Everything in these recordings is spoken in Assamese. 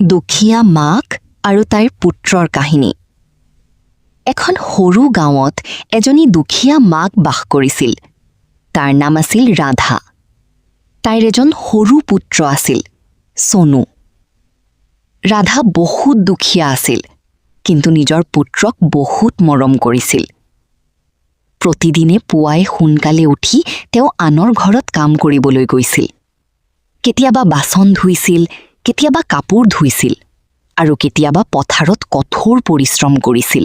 দুখীয়া মাক আৰু তাইৰ পুত্ৰৰ কাহিনী। এখন সৰু গাঁৱত এজনী দুখীয়া মাক বাস কৰিছিল। তাৰ নাম আছিল ৰাধা। তাইৰ এজন সৰু পুত্ৰ আছিল, চনু। ৰাধা বহুত দুখীয়া আছিল, কিন্তু নিজৰ পুত্ৰক বহুত মৰম কৰিছিল। প্ৰতিদিনে পুৱাই সোনকালে উঠি তেওঁ আনৰ ঘৰত কাম কৰিবলৈ গৈছিল। কেতিয়াবা বাচন ধুইছিল, কেতিয়াবা কাপোৰ ধুইছিল আৰু কেতিয়াবা পথাৰত কঠোৰ পৰিশ্ৰম কৰিছিল।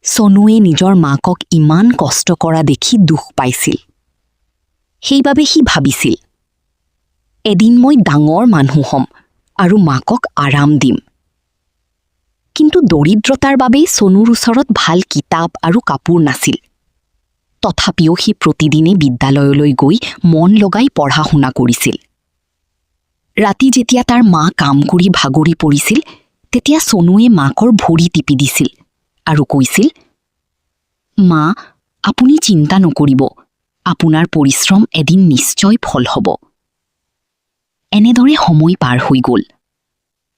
চনুৱে নিজৰ মাকক ইমান কষ্ট কৰা দেখি দুখ পাইছিল। সেইবাবে সি ভাবিছিল, এদিন মই ডাঙৰ মানুহ হ'ম আৰু মাকক আৰাম দিম। কিন্তু দৰিদ্ৰতাৰ বাবেই চনুৰ ওচৰত ভাল কিতাপ আৰু কাপোৰ নাছিল। তথাপিও সি প্ৰতিদিনে বিদ্যালয়লৈ গৈ মন লগাই পঢ়া শুনা কৰিছিল। ৰাতি যেতিয়া তাৰ মা কাম কৰি ভাগৰি পৰিছিল, তেতিয়া চনুৱে মাকৰ ভৰি টিপি দিছিল আৰু কৈছিল, মা, আপুনি চিন্তা নকৰিব, আপোনাৰ পৰিশ্ৰম এদিন নিশ্চয় ফল হ'ব। এনেদৰে সময় পাৰ হৈ গ'ল।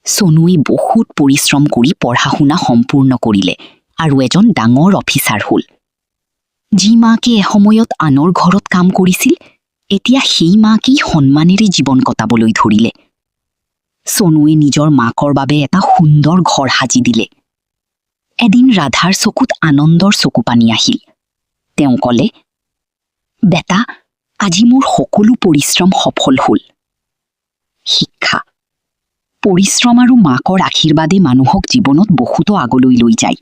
চনুৱে বহুত পৰিশ্ৰম কৰি পঢ়া শুনা সম্পূৰ্ণ কৰিলে আৰু এজন ডাঙৰ অফিচাৰ হ'ল। যি মাকে এসময়ত আনৰ ঘৰত কাম কৰিছিল, এতিয়া সেই মাকেই সন্মানেৰে জীৱন কটাবলৈ ধৰিলে। চনুৱে নিজৰ মাকৰ বাবে এটা সুন্দৰ ঘৰ সাজি দিলে। এদিন ৰাধাৰ চকুত আনন্দৰ চকুপানী আহিল। তেওঁ ক'লে, বেটা, আজি মোৰ সকলো পৰিশ্ৰম সফল হ'ল। শিক্ষা: পৰিশ্ৰম আৰু মাকৰ আশীৰ্বাদে মানুহক জীৱনত বহুতো আগলৈ লৈ যায়।